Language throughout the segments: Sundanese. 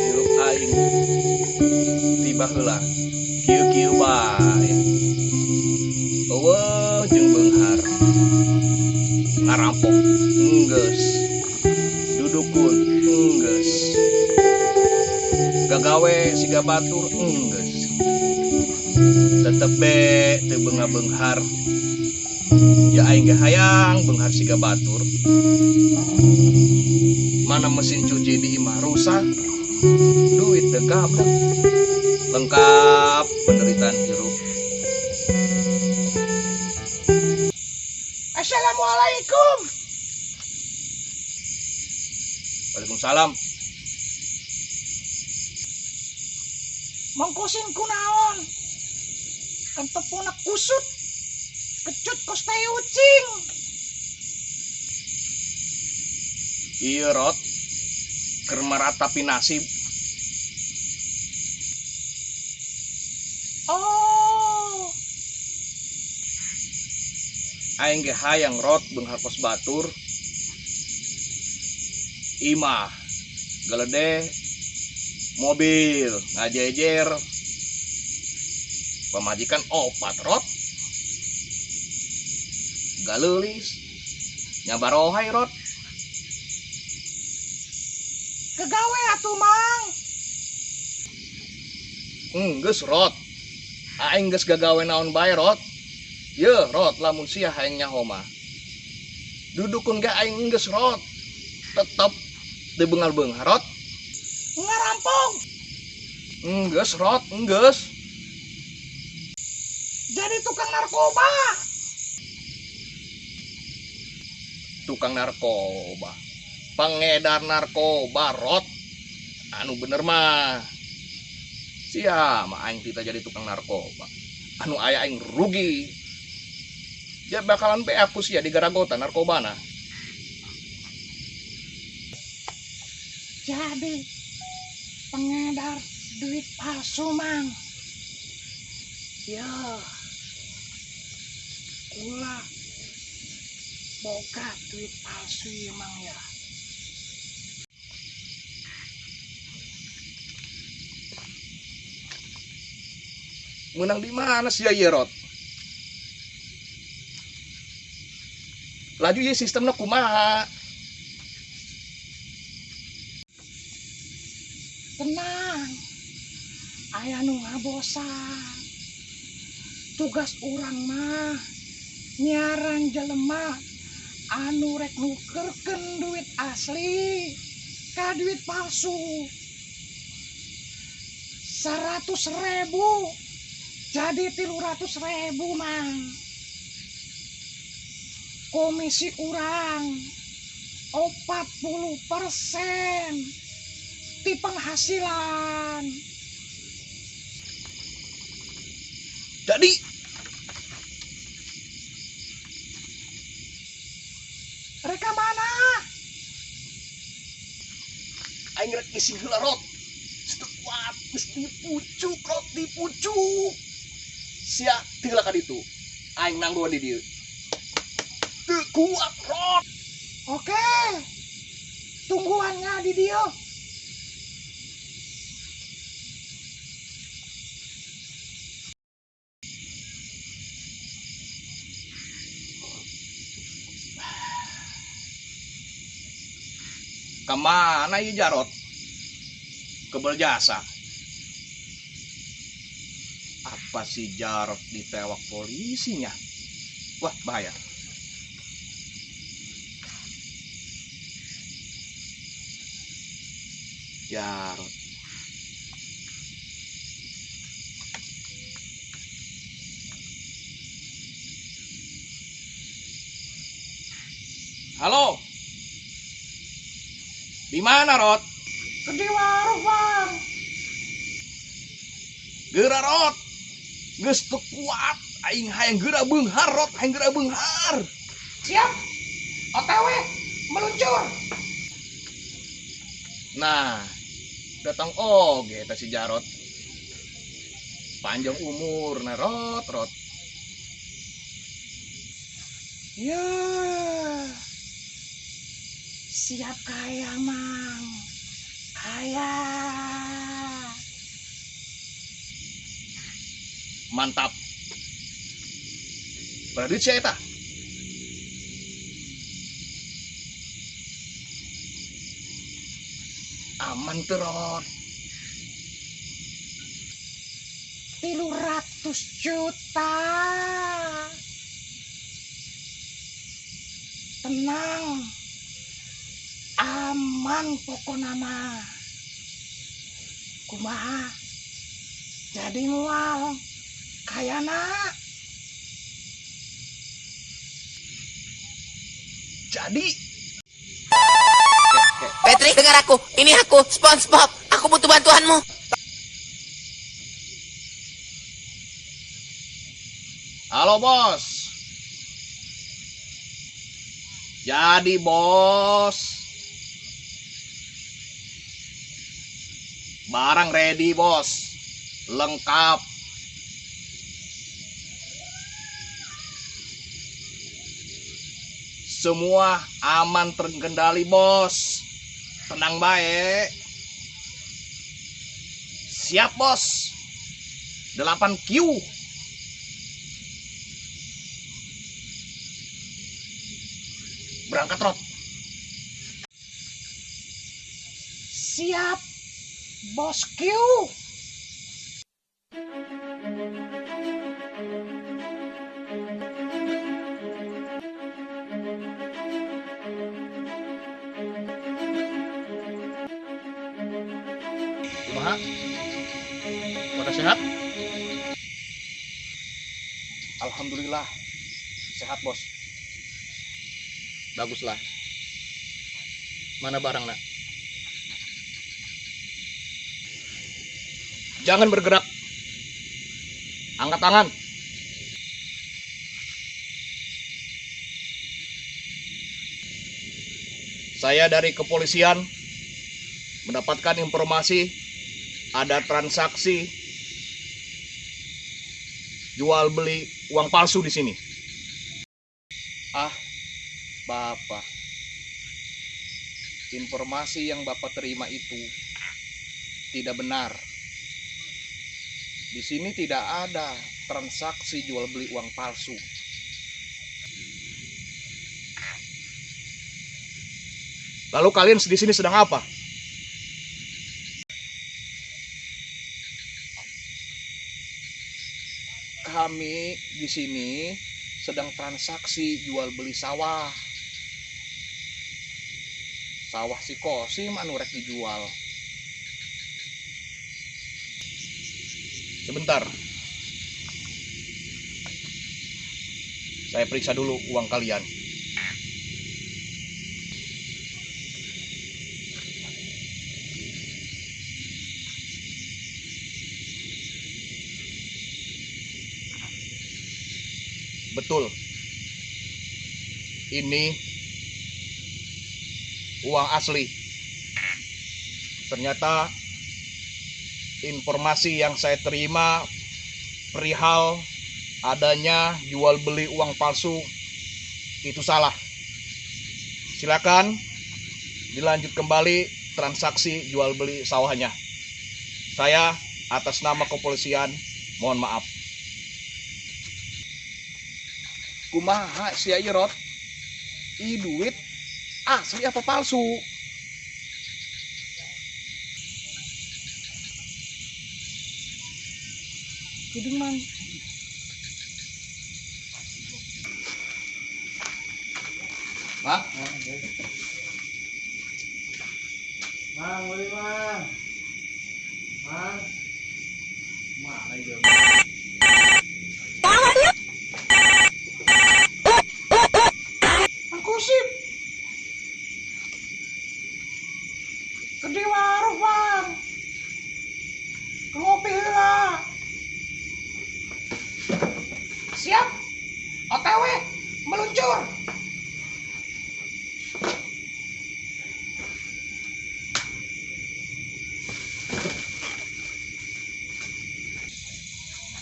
Hirup aing tiba heula kieu-kieu bae. Eueuh jeung beunghar. Ngarampok enggeus. Dudukun enggeus. Gagawe siga batur enggeus. Tetep be teu beunga-beunghar. Ya aing ge hayang beunghar siga batur. Mana mesin cuci di imah rusak, duit teu gablek. Lengkap penderitaan hirup. Assalamualaikum. Waalaikumsalam. Mangkosin kunaon? Kan tepungna kusut. Kecut kos tai ucing. Iya rot, keur maratapi nasib. Oh, Aing ge hayang rot beunghar kos batur. Imah gelede, mobil ngajejer, pamajikan opat rot, galeulis, nyabarohai rot. Kegawe atuh mang. Enggeus rot, aing geus gagawe naon bae rot. Yeuh rot, lamun sia hayang nyaho mah. Dudukun ge aing enggeus rot, tetep teu beunghar-beunghar rot. Ngarampok. Enggeus rot, enggeus. Jadi tukang narkoba. Tukang narkoba, pengedar narkoba rot. Anu bener mah. Sia mah aing kita jadi tukang narkoba. Anu aya aing rugi. Dia bakalan be aku sia di garagotan narkobana. Jadi pengedar duit palsu mang. Ya, kula boga duit palsu ya mang ya. Menang di mana sih ya rot? Laju ye sistemna kumaha? Tenang, aya nu ngabosan. Tugas urang mah nyaran jelema anu rek nukerkeun duit asli ka duit palsu. 100.000 jadi 300.000 mang. Komisi urang 40% ti penghasilan. Jadi reka mana? Aing rek ngising heula rot. Teu kuat geus dipucuk rot, dipucuk. Sia teu ka ditu. Aing nangguan di dieu. Teu kuat rot. Oke. Tungguannya di dieu. Kemana ieu Jarot? Kebel jasa. Apa si Jarot ditewak polisinya? Wah, bahaya. Jarot. Halo. Di mana, Rot? Di warung, Bang. Geura, Rot. Geus teu kuat. Aing hayang geura beunghar, Rot. Hayang geura beunghar. Siap. OTW meluncur. Nah, datang oge eta si Jarot. Panjang umur, nah, Rot, Rot. Ya. Siap kaya, Mang. Kaya. Mantap. Berarti sia eta. Aman teu, Rot? 300 juta. Tenang. Aman pokona mah. Kumaha? Jadi moal kayana? Jadi. Patrick, dengar aku. Ini aku, SpongeBob. Aku butuh bantuanmu. Halo, bos. Jadi, bos. Barang ready, bos. Lengkap. Semua aman terkendali, bos. Tenang baik. Siap, bos. 8Q. Berangkat, Rot. Siap, bos Q. Kumaha? Pada sehat? Alhamdulillah. Sehat, bos. Baguslah. Mana barang, nak? Jangan bergerak. Angkat tangan. Saya dari kepolisian mendapatkan informasi ada transaksi jual beli uang palsu di sini. Ah, Bapak. Informasi yang Bapak terima itu tidak benar. Di sini tidak ada transaksi jual beli uang palsu. Lalu kalian di sini sedang apa? Kami di sini sedang transaksi jual beli sawah. Sawah si Kosim anu rek dijual. Sebentar. Saya periksa dulu uang kalian. Betul. Ini uang asli. Ternyata informasi yang saya terima perihal adanya jual beli uang palsu itu salah. Silakan dilanjut kembali transaksi jual beli sawahnya. Saya atas nama kepolisian mohon maaf. Kumaha sia ieu, Rot? Ih, duit asli apa palsu? Jadi, Mang. Hah? Mang, boleh, Mang. Mang. Mana ieu? Mang Kusip. Gede waruh, Bang. Ngopi heula. Siap. OTW meluncur.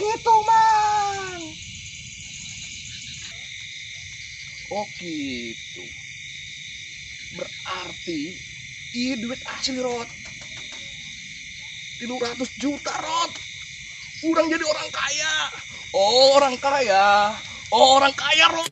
Gitu, Mang. Oh gitu. Berarti Berarti iya duit asli, Rot. 300 juta, Rot. Urang jadi orang kaya. Oh, orang kaya. Oh, orang kaya, Rot.